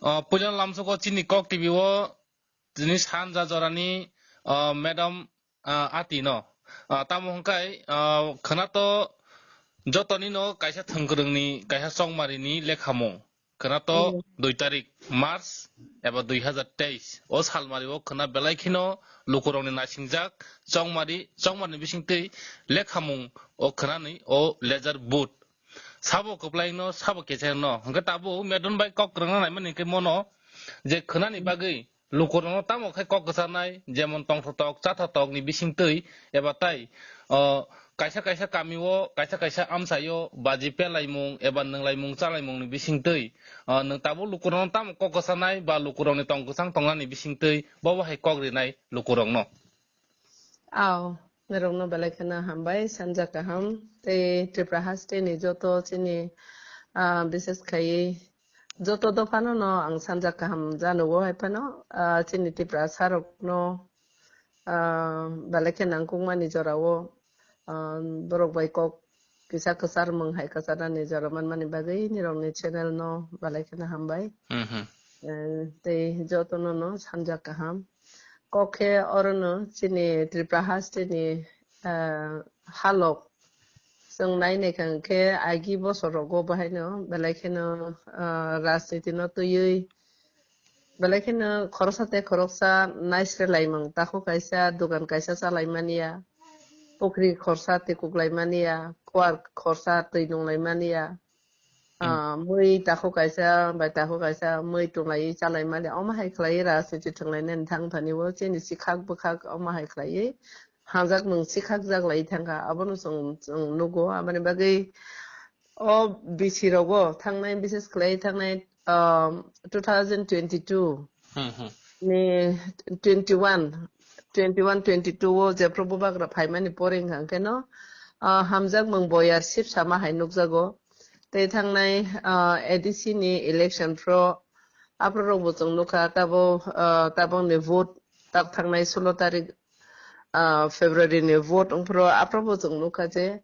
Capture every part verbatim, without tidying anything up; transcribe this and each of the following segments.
Ah, puila lamsoko chini Kok T V o chini sanja jorani, ah, madam, ah, ati no. Ah, tamo hwnkhe, ah, khwnato jotoni no kaisa thwngkwrwngni, kaisa chongmarini lekhamung. Khwnato Hmm. dui tarik March eba dui hazar teis. O salmari o khwna belai kheno lukurokni naisingjak chongmari, chongmarni bisingtwi lekhamung o khwnani o ledger board. Sabo kwplaino, sabo kechaino. Hwnkhe tabuk Medon bai kok kwrwngna naimani hwnkhe mono je khwnani bagwi lukurokno tamo khe kok kwcharnai, jemon tongthotok, chathotok ni bisingtwi eba tai, o, kaisa kaisa kami o, kaisa kaisa amchai o baji pelaimung eba nwnglaimung chalaimung ni bisingtwi, o, nwng tabuk lukurokno tamo kok kwcharnai ba lukurokni tong kwchang tongnani bisingtwi bobo hai kok rinai lukurokno. Aw, norokno belai kheno hambai, sanja kaham. Tei Tripura haste ni joto chini, ah, bises khaiwi joto dophano no ang sanja kaham janugo hai phano, ah, chini Tripura sarokno, ah, belai khe nangkukmani jorao, ah, borok bai kok kisa kwchar mung hai kwcharnani jora manmani bagwi nirokni channel no belai kheno hambai. Mhm. Eh, tei jotono no sanja kaham. Kok khe orono chini Tripura haste ni, eh, halok chwng nai naikha hwnkhe agi bosor rogo bahaino belai kheno, eh, rajniti no twiwi belai kheno khoroksa tei khoroksa naisre laimung, takhuk kaisa, dugan kaisa chalaimani ya, pukri khorsa tei kuklaimani ya, kuar khorsa twi nunglaimani ya. Hmm. Ah, mui takhuk kaisa bai takhuk kaisa mui tunglai chalaimani, omo hai khlai rajniti thwnglainani thang thani o chini sikhak bwkhak omo hai khlaiwi hanjakmung sikhak jak lai thangkha, abono chwng, chwng nugo. Aboni bagwi o bisi rogo thangnai, bises khlai thangnai, um, two thousand twenty-two Hmm, hmm. ni twenty-one, twenty-one, twenty-two o jephru bubagra phaimani pore wngkha hwnkhe no, ah, hamjakmung boyar sip sama hai nukjago. Tei thangnai, ah, A D C ni election phro aphro rok bo chwng nukha, tabo, ah, tabok ni vote tak thangnai sullo tarik, ah, February ni vote wngphro aphro bo chwng nukha je,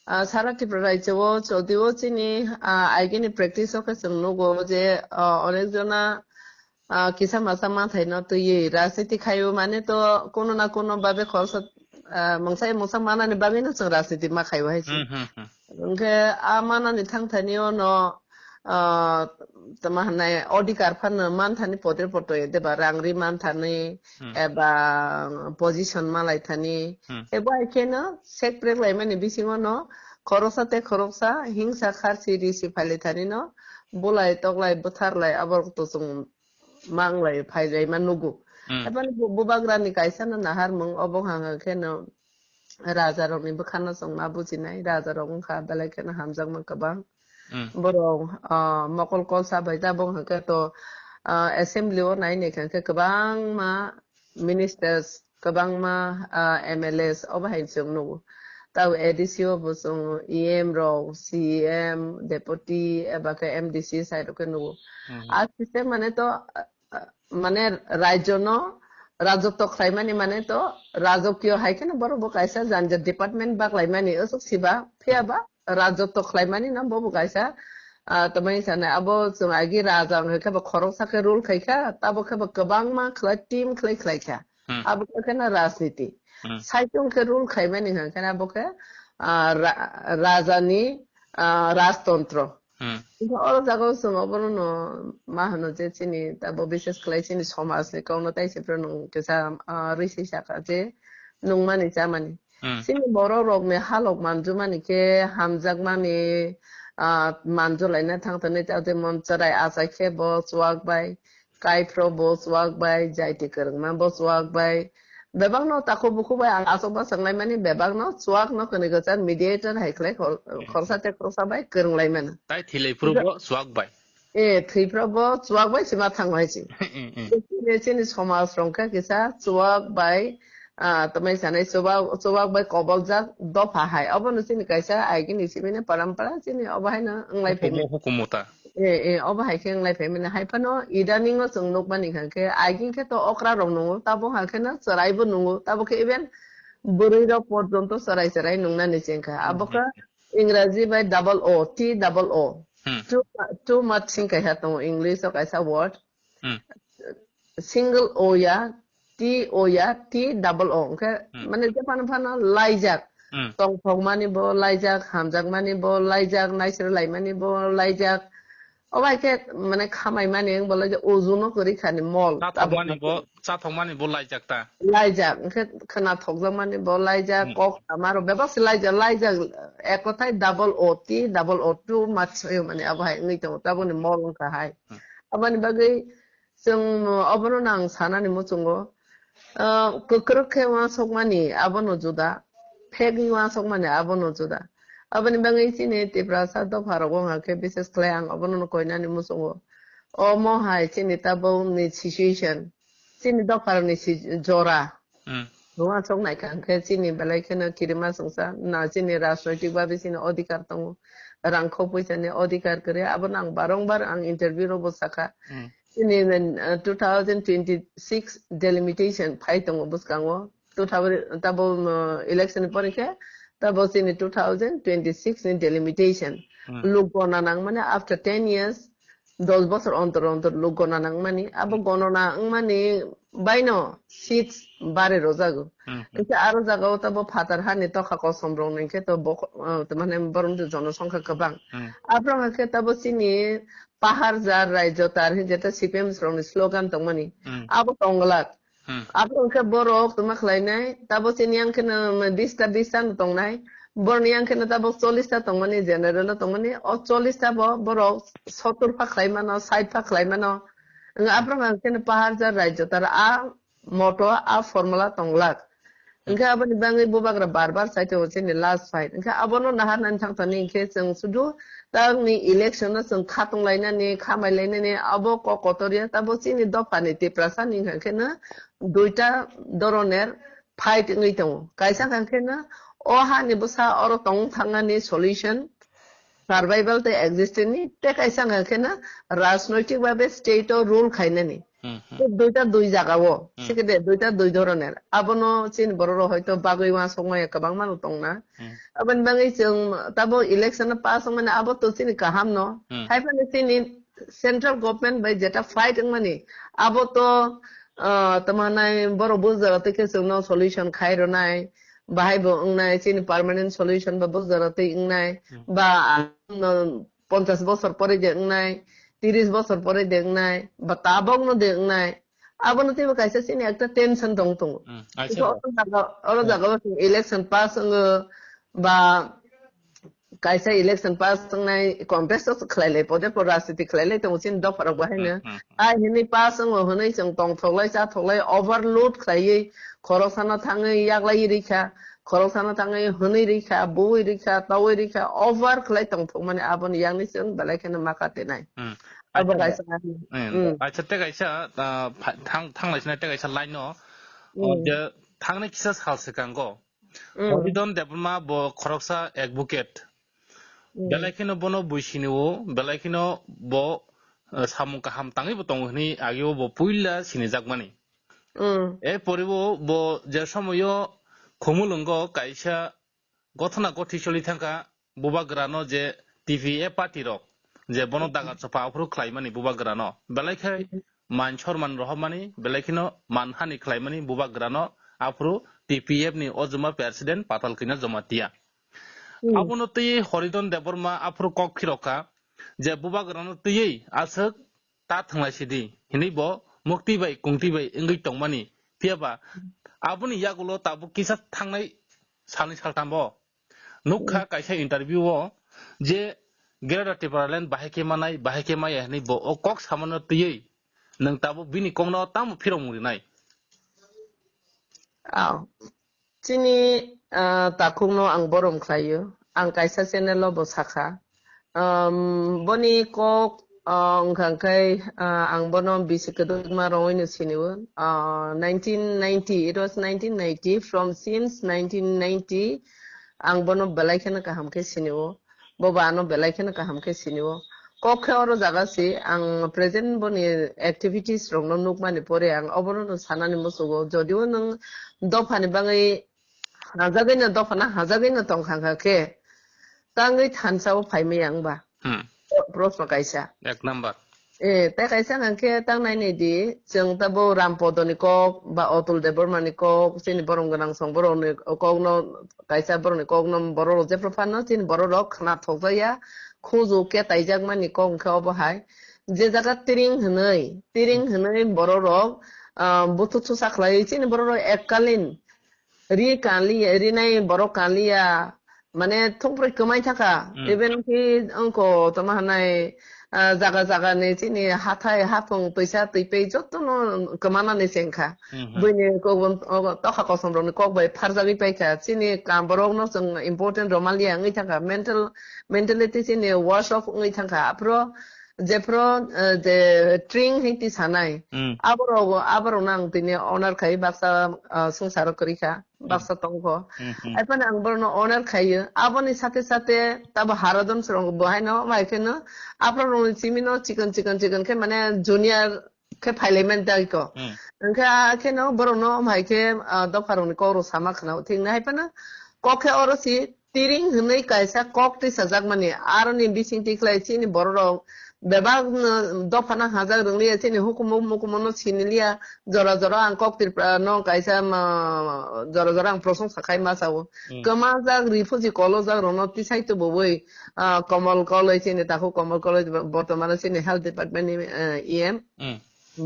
ah, sara Tripura rajyo o jodi o chini, ah, aigini practice o khe chwng nugo je, ah, onek jona, ah, kisa masa manthai no twiwi rajniti khaio mane to kuno na kuno babe khoroksa, ah, mungsa mungsa manani bagwi no chwng rajniti ma khaio hai se. Hmm, hmm, hmm. Hwnkhe a manani thang thani o no, ah, tama hwnai odhikar phano manthani potre poto ede ba rang ri manthani Hmm. eba position malai thani. Hmm. Ebo hai kheno sek prek laimani bisingo no khoroksa tei khoroksa hingsa kharsi risi phailai thani no bulai toklai bwtharlai aborok to chwng manglai phailai ma nugo. Hmm. Ebani bu-, bubagrani kaisa no naharmung obo hwnka kheno rajarokni bwkhano chwng ma bujinai, rajarok wngkha belai kheno hamjakma kwbang. Hmm. Borok, ah, mokol kolsa bai tabuk hwnkhe to, ah, assembly o nai naikha khe kwbangma ministers, kwbangma, ah, M L As obo hai chwng nugo. Tao A D C o bo chwng E M rok, C E M, deputy, eba khe M D C side rok khe nugo. Hmm. A system mane to, ah, mane rajyo no rajotwo khlaimani mane to rajokiyo hai kheno borok bo kaisa jani jat department baklaimani aswk siba, phiya ba rajotwo khlaimani no bobo kaisa, ah, tamani sanai abo chwng agi raja wngkha khe bo khoroksa khe rule khaikha, tabo khe bo kwbangma khlai team khlai khlaikha. Hmm. Abo khe kheno rajniti. Hmm. Saichung khe rule khaimani hwnkha khe abo khe, ah, ra-, rajani, ah, rajtontro. Hmm. Hwnkhe oro jaga o chwng obono no ma hwno je chini tabo bises khlai chini somaj ni kok no tai se phano nwng kisa, ah, risi saka je nungmani chamani. Hmm. Chini borok rok ni halok manjumani khe hamjakmani, ah, manjulaina thang thani ta jemon chwrai achai khe bo chuwak bai, kaiphro bo chuwak bai, jaiti kwrwngma bo chuwak bai. Bebakno takhuk bukhuk bai ang aswk bwswk laimani, bebakno chuwakno kwnwi kwchar mediator hai khlai khor-, Hmm. khorsa tei khorsa bai kwrwng laimano. Tai thilai phuru bo chuwak bai. Eh, thwi phro bo chuwak bai sima thang hai se. Eh, eh. Chini, chini somaj rok khe kisa chuwak bai, ah, tamai sanai chuwak, chuwak bai koboljak dopha hai. Obono chini kaisa agini simi ni parampara chini obo haino wnglai phaimani. Hukumu, hukumu ta. Eh, eh, obo hai khe wnglai phaimani. Hai phano idaning o chwng nukmani hwnkha khe aging khe to okra rok nungo, tabo hwnkha khe no chwrai bo nungo, tabo khe even bwrwi rok porjonto chwrai chwrai nungnani chengkha. Abo khe Hmm. Ingraji bai double O, T double O. Hmm. Too, too much sing kaisa tongo English o kaisa word. Hmm. Single O ya, T O ya, T double O. Hwnkhe Hmm. mane jephano phano laijak. Hmm. Tongthokmani bo laijak, hamjakmani bo laijak, naisir laimani bo laijak. Obai khe mane khamaimani wng bo laijak, ojono kwrwi khani mol. Chathokmani bo, chathokmani bo laijak ta. Laijak, hwnkhe khwnathokjakmani bo laijak, Hmm. kok samaro bebak se laijak, laijak, ek kothai double O T, double O two, matsayo mani abo hai wngwi tongo, taboni mol wngkha hai. Hmm. Aboni bagwi chwng obono nang sanani muchungo, ah, kwkrwk khe uansukmani abono juda, phegwi uansukmani abono juda. Aboni bagwi chini Tiprasa dopha rogo hwnkha khe bises khlai ang obono koinani muchungo. Omo hai chini tabukni situation, chini dopharokni si-, jora. Hmm. Uansuk naikha hwnkhe chini belai kheno kirima chwngsa, na chini rajnoitik babe chini odhikar tongo, rangkho puisani odhikar kwrwi, abono ang barongbar ang interview rogo sakha. Hmm. Chini, uh, two thousand twenty-six delimitation phai tongo bwskango, two thousand, tabo, uh, election ni pore khe tabo chini two thousand twenty-six ni delimitation. Hmm. Luk gona nangmani after ten years, dos bosor ontor ontor luk gona nangmani, abo Hmm. gonona wngmani baino seats bare rojago. Hmm, hmm. Hwnkhe aro jagao tabo phatar hani tokha kosom rok ni khe to bo, uh, mane borom jonosongkha kwbang. Hmm. Aphro hwnkhe tabo chini pahar jar raijo tar hin jeta C P M rokni slogan tongmani. Hmm. Abo tongglak. Hmm. Abo hwnkhe borok tongma khlainai, tabo chini yang kheno bista bista no tongnai. Borni yang kheno tabo chollish ta tongmani, general no tongmani. O chollish ta bo borok sottor pha khlai mano, sait pha khlai mano. Wng Hmm. aphro hwnkhe no pahar jar raijo tar a moto a formula tonglak. Hwnkhe aboni bagwi bubagra bar bar sai tongo chini last fight. Hwnkhe abono naharnani thang thani hwnkhe chwng sudu tangni election no chwng khatung lainani, khamai lainani abo kok kotor ya. Tabo chini dophani Tiprasa ni hwnkhe no duita doroner fight wngwi tongo. Kaisa hwnkhe no o hani bwsa oro tong thangnani solution survival tei existence ni, tei kaisa hwnkha khe na rajnoitik babe state o rule khainani. Hmm, hmm. Tei duita dui jaga o, Hmm. sikhe de duita dui dhoroner. Abono chini borok rok hoito bagwi uansukmaya kwbangma no tongna. Hmm. Aboni bagwi chwng tabo election no pass wngmani abo to chini kaham no. Hmm. Haiphano chini central government bai jeta fight wngmani abo to, ah, tamo hwnai borok bujak twi khe chwngno solution khai rwnai. Bahai bo wngnai, chini permanent solution ba bujaro twi wngnai, Hmm. ba, ah, no, ponchash bosor pore de wngnai, tris bosor pore de wngnai, ba tabok no de wngnai. Abono teibo kaisa chini ekta tension tong tongo. Hmm, aisa. Oro jaga, oro Hmm. jaga o election pass wngo, ba kaisa election pass wngnai, contest o khlai lai, pode por rajniti khlai lai tongo chini dopha rok bahai no. Hmm, hmm, hmm. Ai hwnwi pass wngo hwnwi chwng tongthok lai, chathok lai, overload khlaiwi, khoroksano thangwi yaklai rikha, khoroksano thangwi hwnwi rikha, buwi rikha, tawi rikha, over khlai tongthok mani aboni yakni chwng belai kheno ma katinai. Hmm. Abo Acha, kaisa. Hmm. Hmm. Acha tei kaisa, ah, pha-, thang, thang lai sinai tei kaisa line no. O Hmm. je thangnai kisa sal swkango. Hmm. Horidon Debbarma bo khoroksa advocate. Hmm. Belai kheno bono bui sinio, belai kheno bo, eh, samung kaham tangwi bo tongo hwnwi ageo bo puila sinijakmani. Hmm. Erpore bo, bo je somoyo Khumulwngo kaisa gothona gothi choli thangkha bubagrano je T P F party rok je bono Hmm. dagar chopha aphuru khlaimani bubagrano. Belai khai Hmm. man sorman rohormani, belai kheno manhani khlaimani bubagrano aphuru T P F ni ojoma president Patal Kanya Jamatia. Hmm. Abono twi Horidon Debbarma aphuru kok phirokha je bubagrano twiwi aswk ta thwnglai sidi hinwi bo mukti bai kungti bai wngwi tongmani. Phiyaba aboni yagulo tabuk kisa thangnai salni salthambo nukha Hmm. kaisa interview o je Greater Tipraland bahai khe manai, bahai khe maya hinwi bo o kok samano twiwi nwng tabuk bini kokno tamo phirokmung rinai? Aw. Chini, ah, takhukno ang borom khlaio. Ang kaisa channel o bo sakha. Um, boni kok, ah, wngkha khe, ah, ang bono bisi kwdwkma rongwi no sinio. Ah, nineteen ninety, it was nineteen ninety, from since nineteen ninety, ang bono belai kheno kaham khe sinio. Bo ba ano belai kheno kaham khe sinio. Kok khe oro jaga si ang present boni activities rokno nukmani pore ang obono no sanani musugo. Jodio nwng dophani bagwi hajagwi no dophano hajagwi no tongkha kha khe tangwi thansa o phaimaya wngba. Hmm. Proshno kaisa. Ek number. Eh, tei kaisa hwnkhe tang nai nai di, chwng tabo Ram Podoni kok ba Otul Debbarmani kok, chini borom gwnang song borokni kokno kaisa borokni kokno borok rok jephru phano chini borok rok khna thokjakya, khuju ketaijak mani kok hwnkhe obo hai. Je jaga tiring hwnwi, tiring hwnwi borok rok, ah, buthu thusa khlaiwi chini borok rok ekkalin ri kanliya, rinai borok kanliya, mane thungproi kwmai thangkha. Mm. Even ki ongko toma hanai, ah, jaga jaga ni chini hathai haphung twisa twipei jotono kwmana ni chengkha. Mhm. Buini kok bo, o, tokha kosom rokni kok bai pharjagwi paikha. Chini kam borok no chwng important rwmaliya wngwi thangkha. Mental, mentality chini worse off wngwi thangkha. Aphro jephro, eh, je tring hinti sanai. Mm. Aborok, aborok no ang tini honor khai baksa, ah, swngcharo kwrwi kha. Baksa tongkho. Mhm. Haifano ang borokno honor khaio. Aboni sate sate tabo Haradon srong bo haino, omo hai kheno aphro rokni chimino chikon chikon chikon khe mane junior khe phailai man tei ko. Mm. Hwnkhe a kheno borokno omo hai khe, ah, dopha rokni kok rok sama khna thik na haifano kok khe oro si tiring hwnwi kaisa kok twi sajak mani. Aroni bising tikhlai chini borok rok bebak no dophano hajak rwngliya, chini hukumu mukumu no siniliya, jora jora ang kok Tripura no kaisa ma, jora jora ang prosongsa khai ma sao. Hmm. Kwmajak refugee kolojak rokno tisai tubui, ah, Komol Koloi chini takhuk Komol Koloi bortomano chini health department ni, eh, E M. Hmm.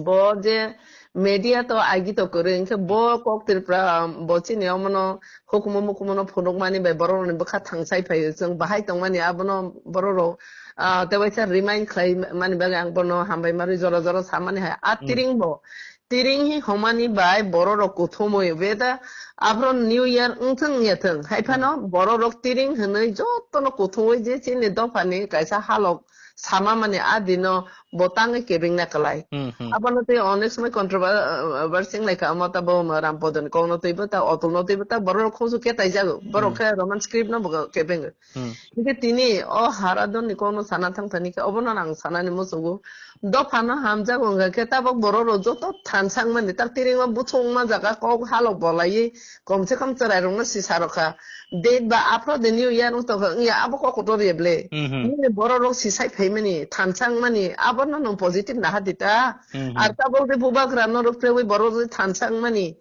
Bo je media to agi to kwrwi, hwnkhe bo kok Tripura, bo chini omono hukumu mukumu no phunukmani bai borok rokni bwkha thangsai phaio, chwng bahai tongmani abono borok rok, ah, tewaisa remind khlai mani bagwi ang bono hambai marwi jora jora samani hai. A Hmm. tiring bo, tiring hi homani bai borok rok kuthumui beda aphro New Year wngthung wngya thung. Haiphano Hmm. borok rok tiring hwnwi jotono kuthumui je chini dophani kaisa halok sama mani a dino bo tangwi kebengna kwlai. Hmm, hmm. Abono tei onek somoi controversy wnglaikha, omo ta bo Ram Podoni kokno twibo ta, Otulno twibo ta, borok rok khungsu ketaijago. Borok Hmm. khe Roman script no bo kebengo. Hmm. Hingke tini o Haradon ni kokno sana thangthani khe obono ang sanani muchungo. Dophano hamjago wngkha khe tabok borok rok joto thansa wngmani, tak tiringma buthung wngma jaga kok halok bolaiwi komse kom chwrairokno sisarokha. Date ba aphro de New Year wng tongkha, wngya abo kok kotor ya ble. Mhm. Nini borok rok sisai phaimani, thansa wngmani, abono nwng positive naha di ta. Mhm. Ar tabok de bubagra norok trewi borok rok thansa wngmani.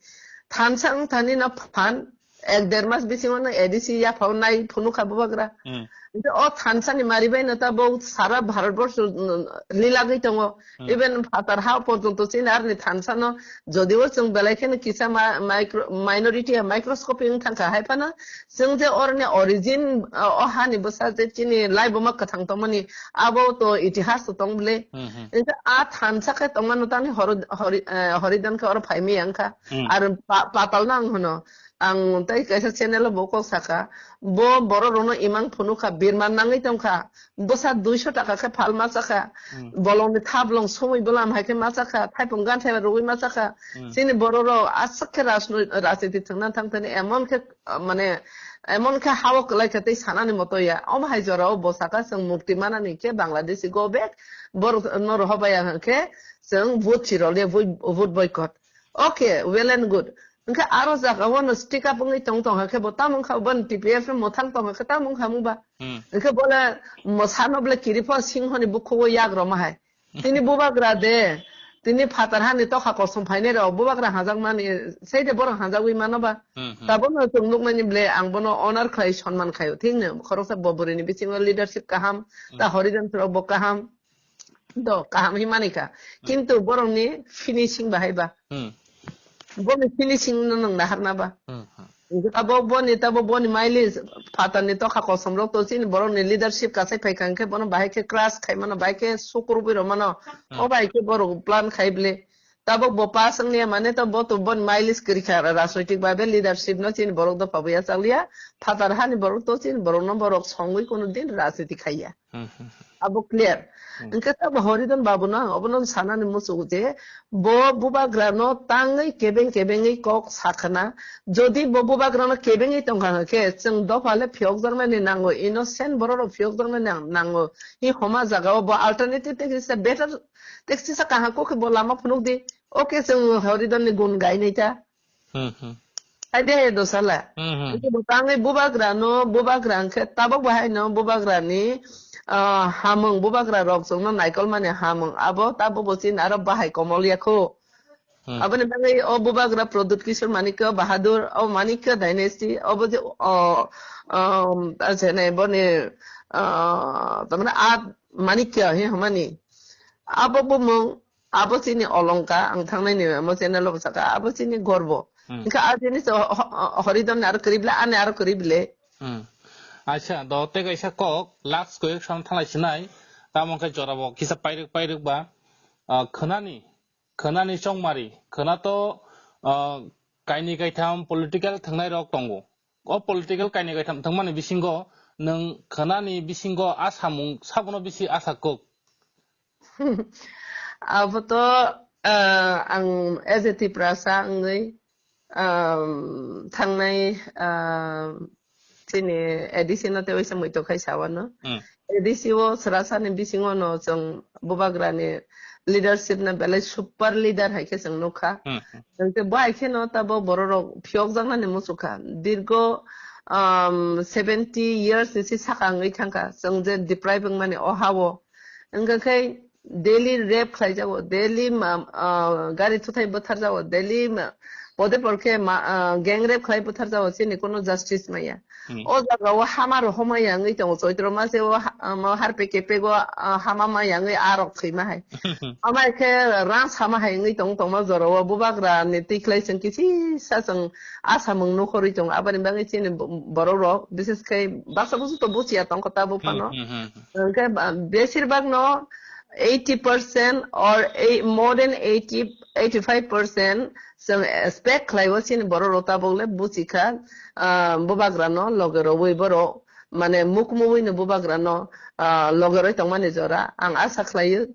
Thansa wngthani no phan, ek der mas bisingo no A D C yaphao nai phunukha bubagra. Hmm. Hingke o thansa ni mari bai no tabok sara Bharat borsho, mm, lilagwi tongo. Hmm. Even phatar ha porjonto chini aroni thansa no, jodi o chwng belai kheno kisa ma-, micro-, minority ya microscopic wng thangkha, hai phano chwng je oroni origin, uh, o hani bwsa je chini laibuma kwthang tongmani, abo to itihas to tong bwle. Hmm, hmm. Hingke a thansa khe tongmano tani horo-, hori-, eh, Horidon khe oro phaimaya wngkha. Hmm. Ar pa-, patal no ang hono, ang tei kaisa channel o bo kok saka, bo borok rokno imang phunukha, birman nangwi tongkha, bwsa duiso taka khe phal ma chakha, Hmm. bolongni thablong sumui bwlam hai khe ma chakha, thaipung ganthai rwui ma chakha. Hmm. Chini borok rok aswk khe rajno-, rajniti thwngna thangthani emon khe, ah, mane, emon khe ha o kwlai khe tei sanani moto ya. Omo hai jora o bo saka chwng mukti manani khe Bangladeshi go back, borok no rohobaya hwnkhe chwng vote chirol ya, vote, vote boycott. Okay, well and good. Hingke aro jaga o no stick up wngwi tong tong hakhe bo tamo wngkha bo T P F ni mwthang tong hakhe tamo wngkha mungba. Hmm. Hingke bole mwsano bole kiripo singho ni bukhugo yak roma hai. Tini bubagra de, tini phatar hani tokha kosom phainai rok bubagra hajak mani, sei de borok hajagwi mano ba. Hmm, hmm. Tabo no chwng nukmani bole ang bono honor khlai sonman khlaio. Thik no khoroksa bo bwrwi ni bisingo leadership kaham, Hmm. ta Horijan rok bo kaham. Do, kaham hi manikha. Hmm. Kintu borokni finishing bahai ba. Hmm. Boni finishing no nwng naharna ba. Hmm, hmm. Abo boni, tabo boni mileage, phatarni tokha kosom rok to chini borokni leadership kasai phai kha hwnkhe bono bahai khe crush khai mano, bahai khe sukur bui rw mano. Hmm. O bahai khe borok plan khai bwle. Tabok bo pass wngya mane to bo to boni mileage kwrwi kha, rajnoitik babe leadership no chini borok dopha bo yachak liya. Phatar hani borok to chini borok no borok songwi kuno din rajniti khaiya. Hmm, hmm, hmm. Abo clear. Hmm. Hwnkhe tabo Horidon babu no ang obono sanani muchungo je bo bubagra no tangwi kebeng kebengwi kok sakhna. Jodi bo bubagra no kebengwi tongkha hwnkhe chwng dopha le phiyokjaknani nango, innocent borok rok phiyokjaknani nang-, nango. Hi homa jaga o bo alternative tei kisa better, tei kisa kaham kok khe bo lama phunuk di. Okay, chwng Horidon ni gun gainai ta. Hmm, hmm. Hai de, dosala. Hmm, hmm. Hingke bo tangwi bubagra no, bubagra hingke tabok bahai no, bubagra ni, ah, hamung bubagra rok chwngno naikolmani hamung abo tabukbo chini aro bahai komol ya kho. Hmm. Aboni bagwi o bubagra Pradyut Kishore Manikya Bahadur, o Manikya dynasty, obo je, o, um, ajene boni, ah, tamani a Manikya he hamani. Abo bumung, abo chini olongka, ang thangnai ni mo channel o bwsaka, abo chini gorbo. Hmm. Hingkhe a jinis o, ho-, ho-, Horidon ni aro kwrwi bwle, ani aro kwrwi bwle. Hmm. Acha, do tei kaisa kok, last kwrwi sam thalai sinai, tamo khe jorabo kisa pairwk pairwk ba, ah, khwnani, khwnani chongmari, khwna to, ah, kaini kaitham political thangnai rok tongo. O political kaini kaitham thangmani bisingo nwng khwnani bisingo a samung sabono bisi asa kok. Abo to, ah, ang as a Tiprasa wngwi, um, thangnai, um, chini A D C no tei waisa muitok khai sawano. Hmm. A D C o srasani bisingo no chwng bubagrani leadership na belai super leader hai khe chwng nukha. Hmm, hmm. Chwng tei bo hai kheno tabo bororok phiyokjaknani muchukha. Dirgo, um, seventy years ni si saka wngwi thangkha. Chwng je deprive wngmani o ha-o. Wngkha khe daily rape khlaijago, daily ma-, ah, gari thuthai bwtharjago, daily ma-, pode porkhe ma-, ah, gang rape khlai bwtharjago, chini kono justice maya. Hmm. O jaga o hama rohoma ya wngwi tongo, Choitro mase o ha-, ah, ma harpe kepe go, ah, hama ma ya wngwi a rok thwima hai. Ama khe rang sama hai wngwi tong tongma jora o bubagra ni tikhlai chwng kisi sa chwng a samung nukhorwi tongo, aboni bagwi chini bo-, borok rok, bises khe baksa busu to buchiya tongkha tabuk phano. Hmm, hmm, hmm, hmm. Hwnkhe ba-, besir bak no eighty percent or ei-, more than eighty, eighty five percent chwng expect khlai o chini borok rok tabuk le buchi kha, ah, bubagra no loge rwui borok mane mukmui no bubagra no, ah, loge rwi tongmani jora ang asa khlai o,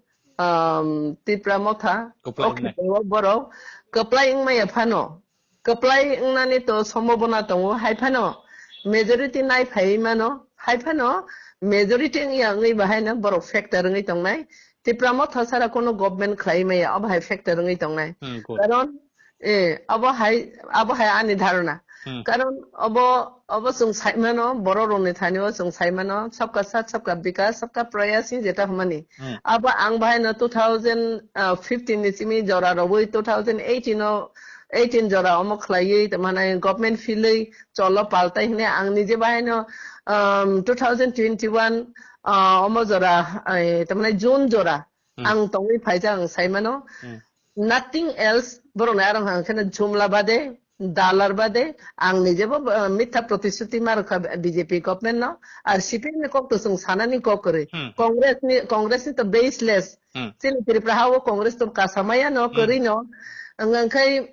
um, Tipra Motha Kwplai o wngnai. Khe o borok kwplai wngmaya phano. Kwplai wngnani to sombhabona tongo, hai phano majority nai phaiwi mano, hai phano majority wngya wngwi bo haino borok factor wngwi tongnai. Tipra Motha sara kono government khlaiwi maya, obo hai factor wngwi tongnai. Hmm, good. Karon, eh, abo hai, abo hai ani dharona. Hmm. Karon obo, obo chwng saimano, borok rokni thani o chwng saimano, sabka saath, sabka bikas, sabka prayas hinwi jeta hwnmani. Hmm. Abo ang bahaino two thousand fifteen ni simi jora rwui two thousand eighteen o, eighteen jora omo khlaiwi, tamo hwnai government philwi cholo paltai hwnwi ang nije bahaino, um, two thousand twenty-one, uh, omo jora, ai, tamo hwnai June jora Hmm. ang tongwi phaijak ang saimano. Hmm. Nothing else, borokni arong hang kheno jumla bade, dalar bade, ang nijebo, uh, mitha protishruti ma rwkha B J P government no, ar C P M ni kok to chwng sanani kok kwrwi. Hmm. Congress ni, Congress ni to baseless. Hmm. Chini Tripura ha o Congress to kasamaya no, Hmm. kwrwi no. Ang, ang khai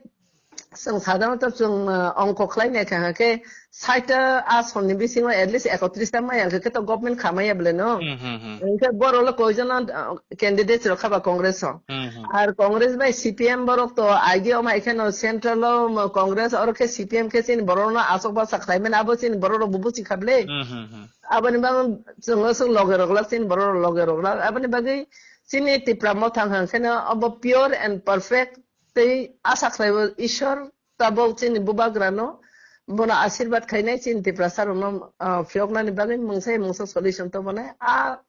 chwng sadharanoto chwng, uh, ongkho khlai nai kha khe, saita ason ni bisingo at least ekotris ta maya khe to government khamaya bole no. Hmm, hmm, hmm. Ang khe borok le koijon, uh, candidates rok kha ba Congress o. Hmm, hmm. Ar Congress bai C P M borok to agi o mai kheno central o mo Congress oro khe C P M khe chini borok no asok basa khlai mani abo chini borok rok bo buchi kha bole. Hmm, hmm, hmm. Aboni bagwi chwng o chwng loge rok lak chini borok rok loge rok lak. Aboni bagwi chini Tipra Motha hang kheno abo pure and perfect tei asa khlai bo Ishwar tabok chini bubagra no bono asirwad khainai chini Tiprasa rok no, ah, phiyok nani bagwi mungsa mungsa solution to bono a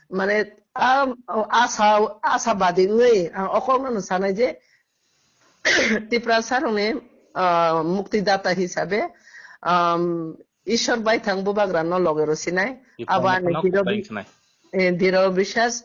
mane a asa, asa badi wngwi ang okok no sanai je Tiprasa rokni, ah, mukti data hisabe, um, Ishwar baithang bubagra no loge rw sinai. Abo ani hero, eh, diro biswas,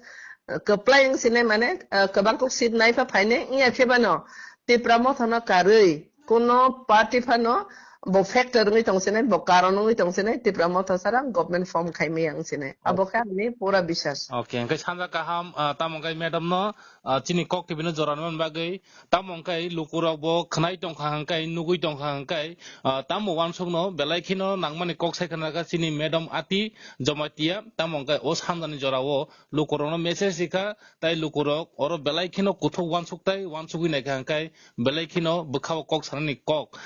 eh, kwplai wng sinai mane, eh, kwbang kok seat nai pha phainai wngya khe bano Tipra Motha no karwi kuno party phano bo factor wngwi tong sinai, bo karon wngwi tong sinai, Tipra Motha sara government form khai maya wng sinai. Abo khe ani pura biswas. Okay, hwnkhe sanja kaham, ah, tamo khe madam no, ah, chini kok tibino jora nani bagwi. Tamo hwnkhe lukurok bo khwnai tongkha hwnkhe, nugwi tongkha hwnkhe, ah, tamo uansukno belai kheno nangmani kok sai khna kha chini madam Ati Jamatia. Tamo hwnkhe o sanjani jorao lukurokno message rikha, tai lukurok oro belai kheno kuthuk uansuk tai uansugwi naikha hwnkhe belai kheno bwkhao kok sanani kok.